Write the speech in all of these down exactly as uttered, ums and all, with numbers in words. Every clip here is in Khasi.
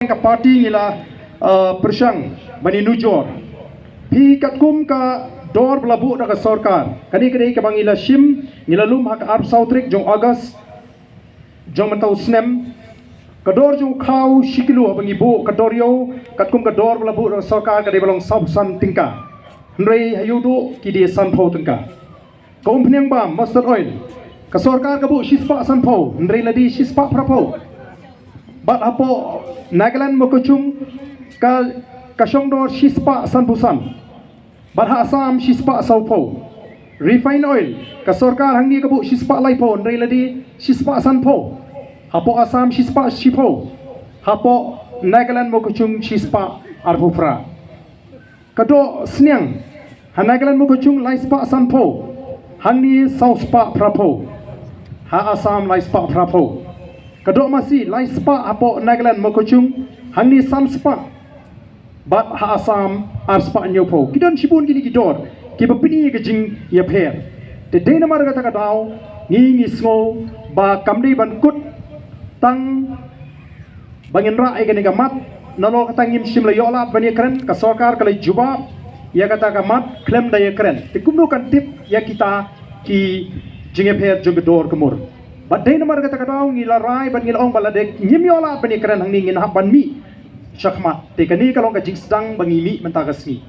ka party ngi la, uh, pyrshang ban ïanujor. Phi katkum ka dor ba la buh da ka sorkar, kane ka dei kaba ngi la shim, ngi la lum ha ka arphew saw tarik jong August jong mynta u snem. Ka dor jong u khaw shi kilo haba ngi buh, ka dor ïew katkum ka dor ba la buh da ka sorkar ka dei ba long sawphew san tyngka. Hynrei ha ïewduh ki dei sanphew tyngka. Ka umphniang bam, mustard oil, ka sorkar ka buh shispah sanphew, hynrei la dei shispah phraphew. Bad hapoh Nagaland Mokokchung ka, ka shong dor shispah sanphew san. Bad ha Assam shispah sawphew. Refined oil, ka sorkar hangne ka buh shispah laiphew, hynrei la dei shispah sanphew. Hapoh Assam shispah shiphew. Hapoh Nagaland Mokokchung shispah arphew phra. Ka doh sniang, ha Nagaland Mokokchung laispah sanphew, hangne sawspah phraphew. Ha Assam laispah phraphew. Ka doh masi laispah hapoh Nagaland Mokokchung, hangne sanspah. Bad ha Assam arspah hynñiewphew. Ki don shibun kine ki dor kiba pyni ïa ka jingïapher. Te dei namar kata ka daw ngi, ngi sngew ba kam dei ban kut tang ba ngin rah ïa kane ka mat, nalor kata ngim shym la ïoh lad ban ïakren, ka sorkar ka la jubab ïa kata ka mat khlem da ïakren. Te kumno kan tip ïa kita ki jingïapher jong ka dor ka mur? Bad dei namar kata ka daw ngi la rai bad ngi la ong ba lada ngim ïoh lad ban ïakren hangne ngin hap ban mih shakhmat. Te kane ka long ka jingsdang ba ngi mih mynta ka sngi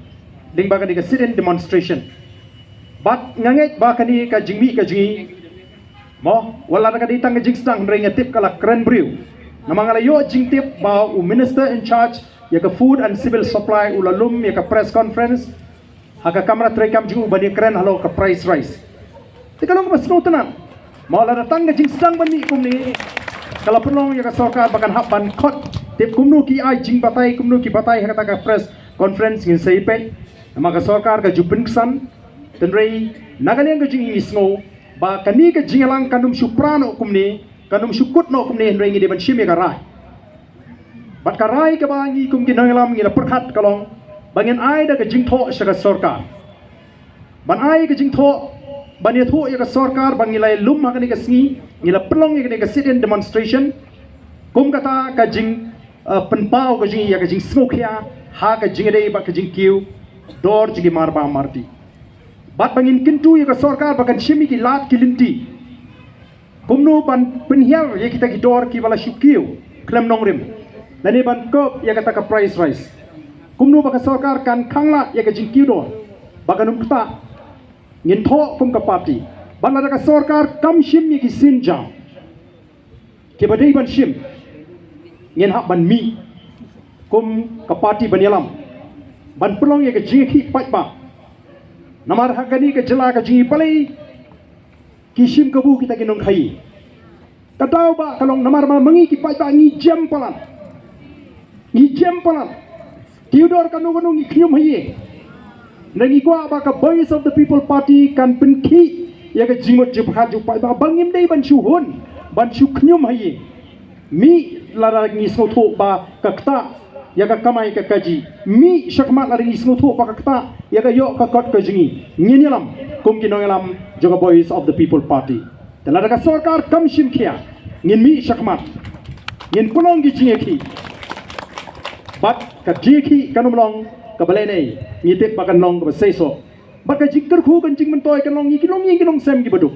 lyngba kane ka sit-in demonstration. Bad nga ngeit ba kane ka jingmih ka jong ngi, mo, wat la ka dei tang ka jingsdang, hynrei nga tip ka la kren briew. Namar nga la ïoh jingtip ba u Minister in charge ïa ka Food and Civil Supply u la lum ïa ka press conference ha ka kamra treikam jong u ban ïakren halor ka price rise. Te ka long kaba sngewtynnat. Mo, lada tang ka jingsdang ban mih kumne, ka la pynlong ïa ka sorkar ba kan hap ban khot tip kumno ki ai jingbatai, kumno ki batai ha kata ka press conference, ngin sa ïapeit. Namar ka sorkar ka ju pynksan. Hynrei na ka liang ka jong ngi, ngi sngew ba kane ka jingïalang kan ym shu pra noh kumne, kan ym shu kut noh kumne, hynrei ngi dei ban shim ïa ka rai. Bad ka rai kaba ngi kum ki nongïalam ngi la pyrkhat ka long ba ngin ai da ka jingthoh sha ka sorkar. Ban ai ka jingthoh, ban ïathuh ïa ka sorkar ba ngi la lum ha kane ka sngi, ngi la pynlong ïa kane ka sit-in demonstration kum kata ka jing, eh, pynpaw ka jong ngi ïa ka jingsngewkhia ha ka jingïadei bad ka jingkiew dor jong ki marbam marti. Bad ba ngin kyntu ïa ka sorkar ba kan shim ïa ki lad ki lynti kumno ban pynhiar ïa kita ki dor kiba la shu kiew khlem nongrim, lane ban kop ïa kata ka price rise. Kumno ba ka sorkar kan khanglad ïa ka jingkiew dor ba kan ym ktah. Ngin thoh kum ka party, bad lada ka sorkar kam shim ïa ki sienjam kiba dei ban shim, ngin hap ban mih kum ka party ban ïalam ban pynlong ïa ka jingïakhih paidbah. Namar ha kane ka jylla ka jong ngi balei ki shim kabu kita ki nongkhaïi? Ka daw ba ka long namar ba ma ngi ki paidbah ngi jem palat. Ngi jem palat. Kiew dor kano kano ngi khñium haïi. Ngi kwah ba ka Voice of the People Party kan pynkhih ïa ka jingmut jingpyrkhat jong u paidbah ba ngim dei ban shu hun, ban shu khñium haïi. Mih lada ngi sngewthuh ba ka ktah ïa ka kamai ka kajih. Mih shakhmat lada ngi sngewthuh ba ka ktah ïa ka ïoh ka kot ka jong ngi. Ngin ïalam kum ki nongïalam jong ka Voice of the People Party. Te lada ka sorkar kam shim khia, ngin mih shakhmat, ngin pynlong ki jingïakhih. Bad ka jingïakhih kan ym long kaba lehnoh, ngi tip ba kan long kaba seisoh. Bad ka jingkyrkhu kan jingmyntoi kan long ïa ki longïing ki longsem kiba duk.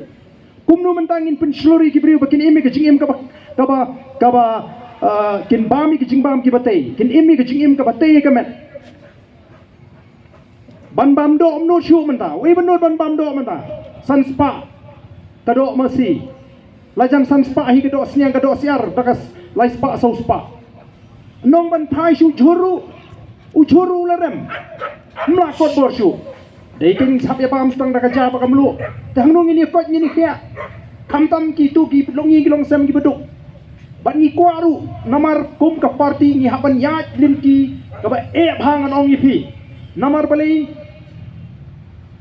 Kumno mynta ngin pynshlur ïa ki briew ba kin im ïa ka jingim kaba, kaba, kaba, ah, kin bam ïa ka jingbam kiba tei, kin im ïa ka jingim kaba tei ïa ka met. Ban bam doh mynno shuh mynta, wei mynno ban bam doh mynta? San spah ka doh masi. La jan san spah hi ka doh sniang, ka doh syiar da ka s-, lai spah saw spah. Nong ban phai shuh jhur ruh, u jhur ruh la rem. Ym lah kot bor shuh. Dei ka jingsap ïa bam stang da ka ja bad ka mluh. Te hangno ngin ïa koit ngin ïa khiah? Khamtam kito ki longïing ki longsem kiba duk. Bad ngi kwah ruh namar kum ka party ngi hap ban ïaid lynti kaba eh bha ngan ong ïa phi. Namar balei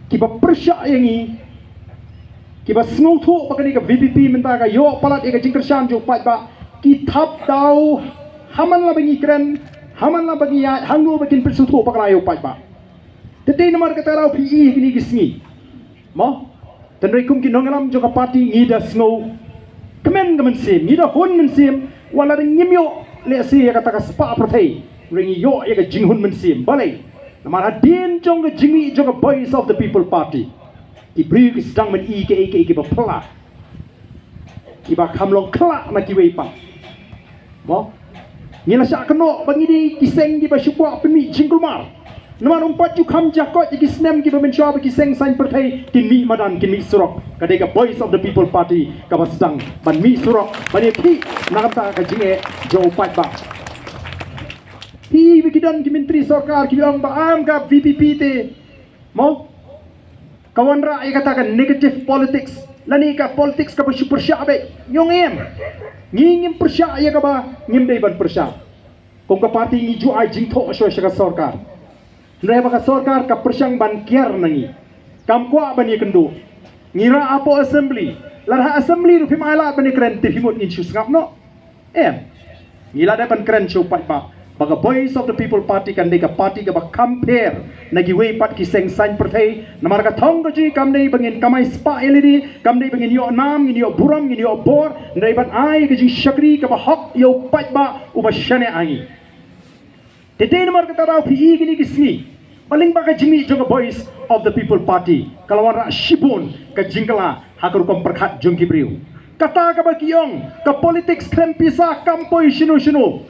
kiba pyrshah ïa ngi, kiba sngewthuh ba kane ka V P P mynta ka ïoh palat ïa ka jingkyrshan jong u paidbah, ki thap daw ha man la ba ngi kren, ha man la ba ngi ïaid, hangno ba kin pynsngewthuh bakla ïa u paidbah. Te dei namar kata ruh phi i kine ki sngi. Mo? Hynrei kum ki nongïalam jong ka party ngi da sngew kmen ka mynsiem, ngi da hun mynsiem, wat la da ngim ïoh lehse ïa kata ka spah pyrthei, hynrei ngi ïoh ïa ka jinghun mynsiem. Balei? Namar hadien jong ka jingmih jong ka Voice of the People Party, ki briew ki sdang ban i kaei kaei kiba phylla, kiba kham long khyllah na kiwei pat. Mo? Ngi la shah kynnoh ba ngi dei ki seng kiba shu kwah pynmih jingkulmar. Namar ym pat ju kham jia koit ïa ki snem kiba mynshuwa ba ki seng saiñ pyrthei kin mih madan, kin mih surok. Ka dei ka Voice of the People Party kaba sdang ban mih surok, ban ïakhih na ka bynta ka jingeh jong u paidbah. Phi ba ki don ki myntri sorkar ki ong ba ym ka V P P te, mo, ka wanrah ïa kata ka negative politics, lane ka politics kaba shu pyrshah beit. Ngi ong em, ngi ngim pyrshah ïa kaba ngim dei ban pyrshah. Kum ka party ngi ju ai jingthoh shuwa sha ka sorkar. Hynrei ba ka sorkar ka pyrshang ban kiar na ngi, kam kwah ban ïakynduh. Ngi rah hapoh assembly, lada ha assembly ruh phim ailad ban ïakren, te phi mut ngin shu sngap noh? Em. Ngi la dep ban kren sha u paidbah ba ka Voice of the People Party kan dei ka party kaba kham pher na kiwei pat ki seng saiñ pyrthei. Namar ka thong ka jong ngi kam dei ba ngin kamai spah ïa lade, kam dei ba ngin ïoh nam, ngin ïoh burom, ngin ïoh bor, hynrei ban ai ka jingshakri kaba hok ïa u paidbah uba shaniah ha ngi. Te dei namar kata daw phi i kine ki sngi ba lyngba ka jingmih jong ka Voice of the People Party ka la wanrah shibun ka jingkylla ha ka rukom pyrkhat jong ki briew. Kata kaba ki ong ka politics khlem pisa kam poi shano shano,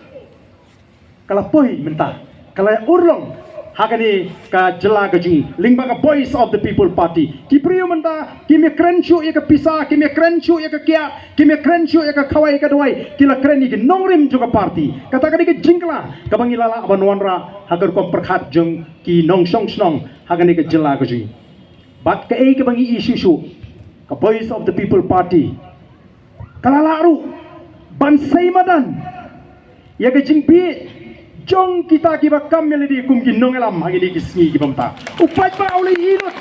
ka la poi mynta, ka la urlong ha kane ka jylla ka jong ngi lyngba ka Voice of the People Party. Ki briew mynta kim ïakren shuh ïa ka pisa, kim ïakren shuh ïa ka kiad, kim ïakren shuh ïa ka khawai ka dawai, ki la kren ïa ki nongrim jong ka party. Kata ka dei ka jingkylla kaba ngi la lah ban wanrah ha ka rukom pyrkhat jong ki nongshong shnong ha kane ka jylla ka jong ngi. Bad kaei kaba ngi i shuh shuh, ka Voice of the People Party ka la lah ruh ban sei madan ïa ka jingbieit jong kita kiba kam ïa lade kum ki nongïalam ha kine ki sngi ki bynta. U paidbah u la ïohi lut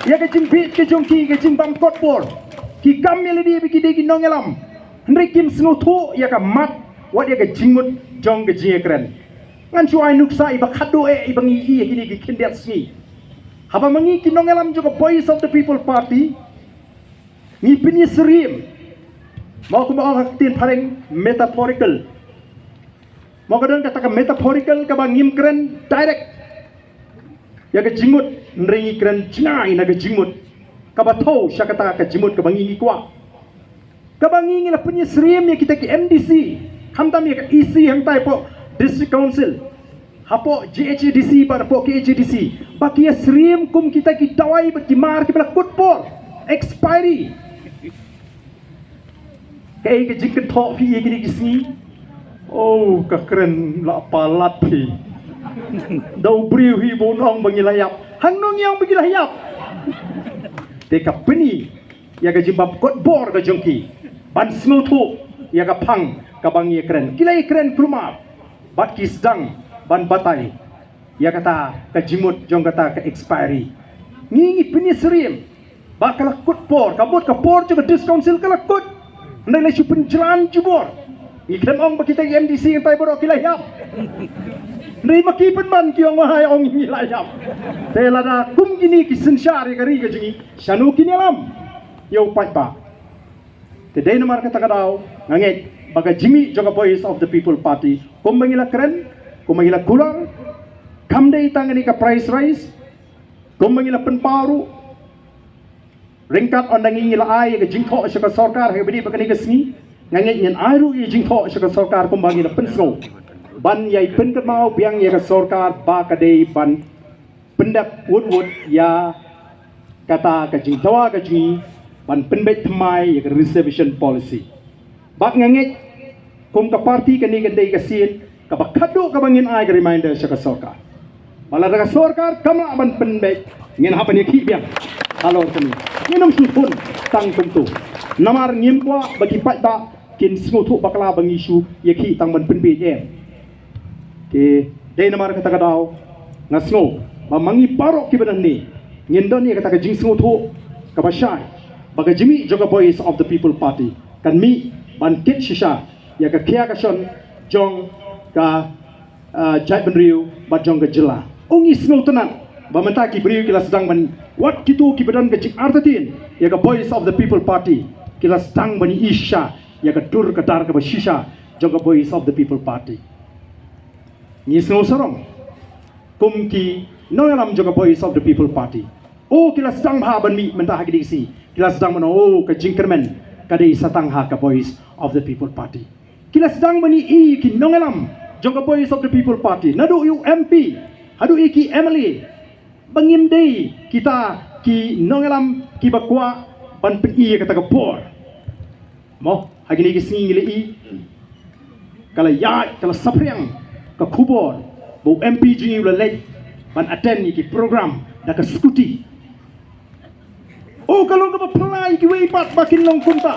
ïa ka jingbieit ka jong ki, ka jingbam kot bor. Ki kam ïa lade ba ki dei ki nongïalam, hynrei kim sngewthuh ïa ka mat wat ïa ka jingmut jong ka jingïakren. Ngan shu ai nuksa iba khatduh eh iba ngi i ha kine ki khyndiat sngi. Haba ma ngi ki nongïalam jong ka Voice of the People Party ngi pynïasyriem, mo, kumba ong ha ka ktien phareng metaphorical. Mo, ka don kata ka metaphorical kaba ngim kren direct ïa ka jingmut, hynrei ngi kren jngai na ka jingmut kaba thew sha kata ka jingmut kaba ngi ngi kwah. Kaba ngi ngi la pynïasyriem ïa kita ki M D C, khamtam ïa ka E C hangtai hapoh District Council, hapoh J H A D C bad hapoh K H A D C, ba ki ïasyriem kum kita ki dawai bad ki mar kiba la kut por, expiry. Kaei ka jingkynthoh phi ïa kine ki sngi? Oh, ka kren la palat phi. Da u briew hi bun ong ba ngi la ïap. Hangno ngi ong ba ngi la ïap? Te ka pyni ïa ka jingbam kot bor ka jong ki ban sngewthuh ïa ka phang kaba ngi ïakren. Ki la ïakren kulmar bad ki sdang ban batai ïa kata ka jingmut jong kata ka expiry. Ngi ngi pynïasyriem ba ka la kut por, ka mut ka por jong ka District Council ka la kut. Hynrei la shu pynjlan jubor. Ngi khlem ong ba kita ki M D C hangtai baroh ki la ïap. Hynrei ma ki pynban ki ong, wahai ong ngi la ïap. Te lada kum kine ki synshar ïa ka ri ka jong ngi, shano kin ïalam ïa u paidbah? Te dei namar kata ka daw nga ngeit ba ka jingmih jong ka Voice of the People Party, kumba ngi la kren, kumba ngi la kular, kam dei tang kane ka price rise, kumba ngi la pynpaw ruh, ryngkat ynda ngi ngi la ai ïa ka jingthoh sha ka sorkar ha kaba ïadei bad kane ka sngi, nga ngeit ngin ai ruh ïa ka jingthoh sha ka sorkar kumba ngi la pynsngew, ban ïai pynkynmaw biang ïa ka sorkar ba ka dei ban pyndep wut wut ïa kata ka jingdawa ka jong ngi ban pynbeit thymmai ïa ka reservation policy. Bad nga ngeit kum ka party kane kan dei ka sien kaba khatduh kaba ngin ai ka reminder sha ka sorkar. Ba lada ka sorkar kam lah ban pynbeit, ngin hap ban ïakhih biang halor kane. Ngin ym shu thun tang kumto. Namar ngim kwah ba ki paidbah kin sngewthuh bakla ba ngi shu ïakhih tang ban pynbeit, em. Te dei namar kata ka daw nga sngew ba ma ngi baroh kiba don hangne ngin don ïa kata ka jingsngewthuh kaba shai ba ka jingmih jong ka Voice of the People Party kan mih ban kit shisha ïa ka khia ka shon jong ka, ah, jaitbynriew bad jong ka jylla. U ngi sngewtynnat ba mynta ki briew ki la sdang ban, wat kito kiba don ka jingartatien ïa ka Voice of the People Party, ki la sdang ban ïohi shisha ïa ka dur ka dar kaba shisha jong ka Voice of the People Party. Ngi sngew sarong kum ki nongïalam jong ka Voice of the People Party. O, ki la sdang bha ban mih mynta ha kine ki sngi. Ki la sdang ban ong, o, ka jingkyrmen ka dei sa tang ha ka Voice of the People Party. Ki la sdang ban ïohi ki nongïalam jong ka Voice of the People Party, naduh ïa u M P haduh ïa ki M L A, ba ngim dei kita ki nongïalam kiba kwah ban pyni ïa kata ka bor. Mo, ha kine ki sngi ngi la i, ka la ïaid, ka la saphriang ka khubor ba u M P jong ngi u la leit ban attend ïa ki program da ka scooty. O, ka long kaba phylla ïa kiwei pat ba kin long kumta.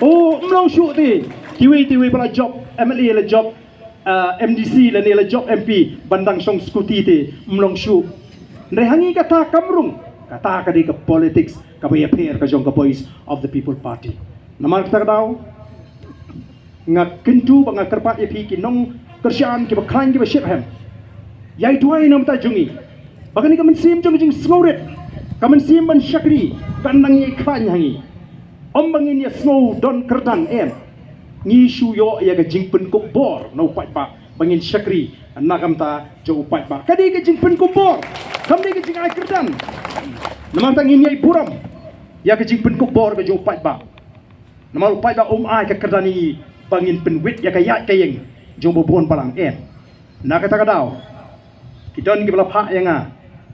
O, ym long shuh te, kiwei te, kiwei ba la jop M L A, la jop, ah, M D C lane la jop M P ban dang shong scooty te, ym long shuh. Hynrei ha ngi kata kam rung, kata ka dei ka politics kaba ïapher ka jong ka Voice of the People Party. Namar kata ka daw nga kyntu bad nga kyrpad ïa phi ki nongkyrshan kiba khlaiñ kiba shitrhem, ïai duwai na ka bynta jong ngi, ba kane ka mynsiem jong ka jingsngewrit, ka mynsiem ban shakri, kan nang ïai khlaiñ ha ngi. Ym ba ngin ïa sngew don kyrdan, em. Ngi shu ïoh ïa ka jingpynkup bor na u paidbah ba ngin shakri na ka bynta jong u paidbah. Ka dei ka jingpynkup bor, kam dei ka jingai kyrdan. Namar kata ngin ïai burom ïa ka jingpynkup bor ka jong u paidbah. Namar u paidbah um ai ka kyrdan ïa ngi ba ngin pynwit ïa ka ïaid ka ïeng jong u babun balang, em. Na kata ka daw ki don kiba la phah ïa nga,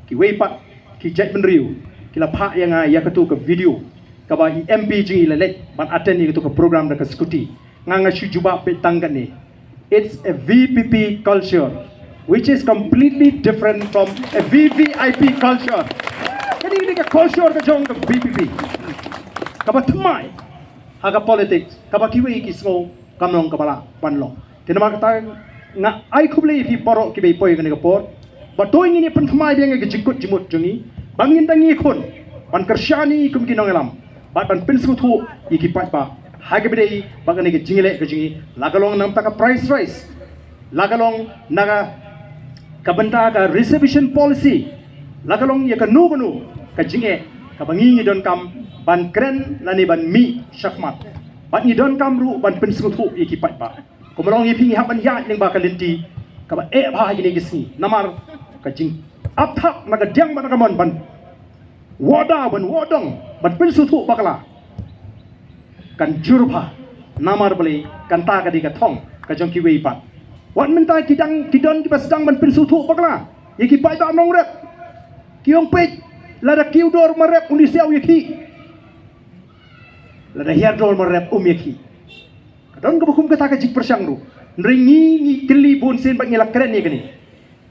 kiwei pat ki jaitbynriew ki la phah ïa nga ïa katu ka video kaba i M P jong ngi i la leit ban attend ïa katu ka program da ka scooty. Nga, nga shu jubab beit tang kane. It's a V P P culture which is completely different from a V V I P culture. Kane ka dei ka culture ka jong ka V P P, kaba thymmai ha ka politics, kaba kiwei ki sngew kam long kaba lah ban long. Te namar kata nga ai khublei ïa phi baroh kiba ïa poi ha kane ka por. Bad to ngin ïa pynthymmai biang ïa ka jingkut jingmut jong ngi, ba ngin dang ïakhun ban kyrshan ïa ngi kum ki nongïalam bad ban pynsngewthuh ïa ki paidbah ha kaba ïadei bad kane ka jingïaleh ka jong ngi, la ka long na ka bynta ka price rise, la ka long na ka, ka bynta ka reservation policy, la ka long ïa kano kano ka jingeh kaba ngi ngi donkam ban kren lane ban mih shakhmat. Bad ngi donkam ruh ban pynsngewthuh ïa ki paidbah. Kumba long ïa phi, ngi hap ban ïaid lyngba ka lynti kaba eh bha ha kine ki sngi, namar ka jingap thap na ka diang bad na ka mon ban wad daw, ban wad dong, ban pynsngewthuh bakla kan jur bha. Namar balei? Kata ka dei ka thong ka jong kiwei pat. Wat mynta ki dang, ki don kiba sdang ban pynsngewthuh bakla ïa ki paidbah nongrep. Ki ong, peit, lada kiew dor marep un ïasiaw ïa ki, lada hiar dor marep um ïa ki. Ka don kaba kum kata ka jingpyrshang ruh. Hynrei ngi, ngi kylli bun sien bad ngi la kren ïa kane.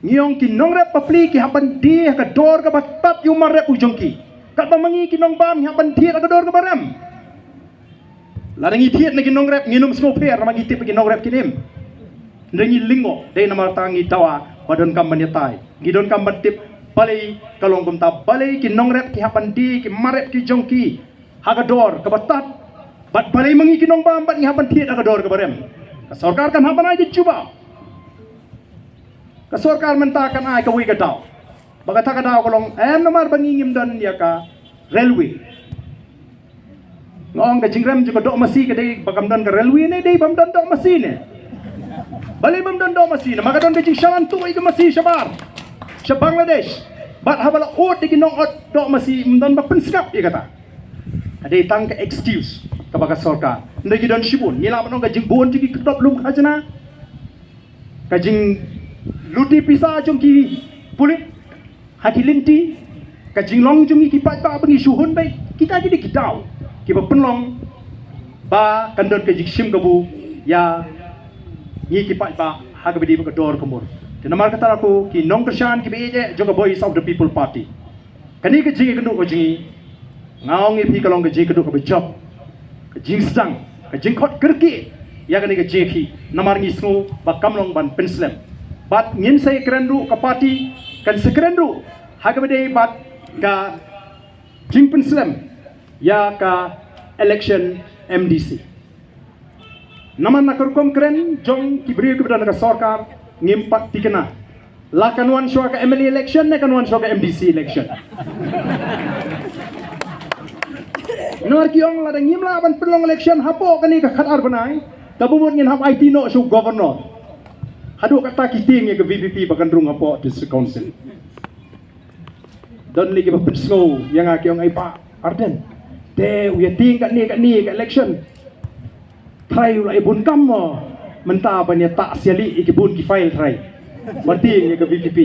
Ngi ong ki nongrep bapli ki hap ban die ha ka dor kaba tad ïa u marep u jong ki, katba ma ngi ki nongbam ngi hap ban thied ha ka dor kaba rem. Lada ngi thied na ki nongrep ngin ym sngewpher namar ngi tip ba ki nongrep kin im. Hynrei ngi lyngngoh, dei namar kata ngi dawa ba donkam ban ïatai. Ngi donkam ban tip balei ka long kumta, balei ki nongrep ki hap ban die ki marep ki jong ki ha ka dor kaba tad, bad balei ma ngi ki nongbam bad ngi hap ban thied ha ka dor kaba rem. Ka sorkar kan hap ban ai ka jubab. Ka sorkar mynta kan ai kawei ka daw. Ba kata ka daw ka long, em, namar ba ngi ngim don ïa ka railway. Nga ong ka jingrem jong ka doh masi ka dei ba kam don ka railway ne dei bym don doh masi ne? Balei bym don doh masi? Namar ka don ka jingshalan tuh ïa ka masi shabar sha Bangladesh. Bad haba la ud ïa ki nongot doh masi ym don ba pynsngap ïa kata. Ka dei tang ka excuse kaba ka sorkar. Hynrei ki don shibun, ngi lah ban ong ka jingbun jong ki khyrdop lum khajna, ka jingluti pisa jong ki pulit ha ki lynti, ka jinglong jong ngi ki paidbah ba ngi shu hun beit. Kita ki dei ki daw kiba pynlong ba kan don ka jingshim kabu ïa ngi ki paidbah ha kaba ïadei bad ka dor ka mur. Te namar kata ruh ki nongkyrshan kiba ïeit jong ka Voice of the People Party, kane ka jingïakynduh ka jong ngi, nga ong ïa phi, ka long ka jingïakynduh kaba jop, ka jingsdang, ka jingkhot kyrkieh ïa kane ka jingïakhih, namar ngi sngew ba kam long ban pynslem. Bad ngin sa ïakren ruh, ka party kan sa kren ruh ha kaba ïadei bad ka jingpynslem ïa ka election M D C. Namar na ka rukom kren jong ki briew kiba don ha ka sorkar, ngim pat thikna. La kan wan shuwa ka M L A election ne kan wan shuwa ka M D C election. Namar ki ong lada ngim lah ban pynlong election hapoh kane ka khatar bnai, kaba mut ngin hap aiti noh sha u governor. Haduh katta ki tieng ïa ka VPP ba kan rung hapoh District Council. Don lei kiba pynsngew ïa nga ki ong, ai Bah Ardent, te u ïa tieng katne katne ka election. Trai u la ïa bun kam mo. Mynta ban ïa tah siali ïa ki bun ki file trai. Ba tieng ïa ka VPP.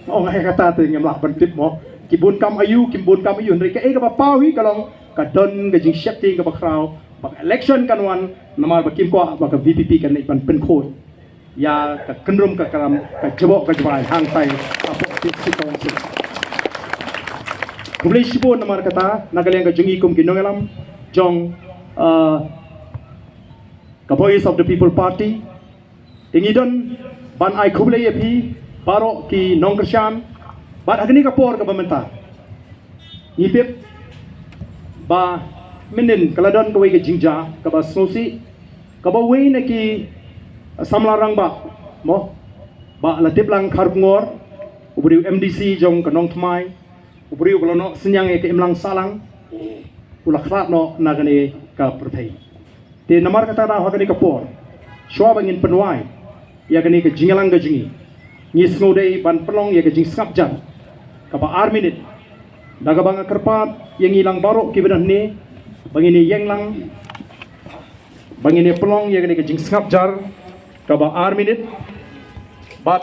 Ong ai kata te ngim lah ban tip mo. Ki bun kam aïu, ki bun kam aïu. Hynrei kaei kaba paw hi ka long ka don ka jingsheptieng kaba khraw ba ka election kan wan namar ba kim kwah ba ka VPP kan leit ban pynkhuid ïa ka kynrum ka kram, ka jabok ka jbai hangtai hapoh District Council. Khublei shibun namar kata na ka liang ka jong ngi kum ki nongïalam jong, uh, ka Voice of the People Party. Te ngi don ban ai khublei ïa phi baroh ki nongkyrshan. Bad ha kane ka por kaba mynta ngi tip ba mynnin ka la don kawei ka jingjia kaba sngewsih, kaba wei na ki samla rangbah mo, Bah Latiplang Kharkongor, u briew MDC jong ka Nongthymmai, u briew ba la noh synñiang ïa ka imlang sahlang, u la khlad noh na kane ka pyrthei. Te namar kata ha kane ka por, shuwa ba ngin pynwai ïa kane ka jingïalang ka jong ngi, ngi sngewdei ban pynlong ïa ka jingsngap jar kaba ar minit, da kaba nga kyrpad ïa ngi lang baroh kiba don hangne ba ngin ïeng lang, ba ngin ïa pynlong ïa kane ka jingsngap jar kaba ar minit. Bad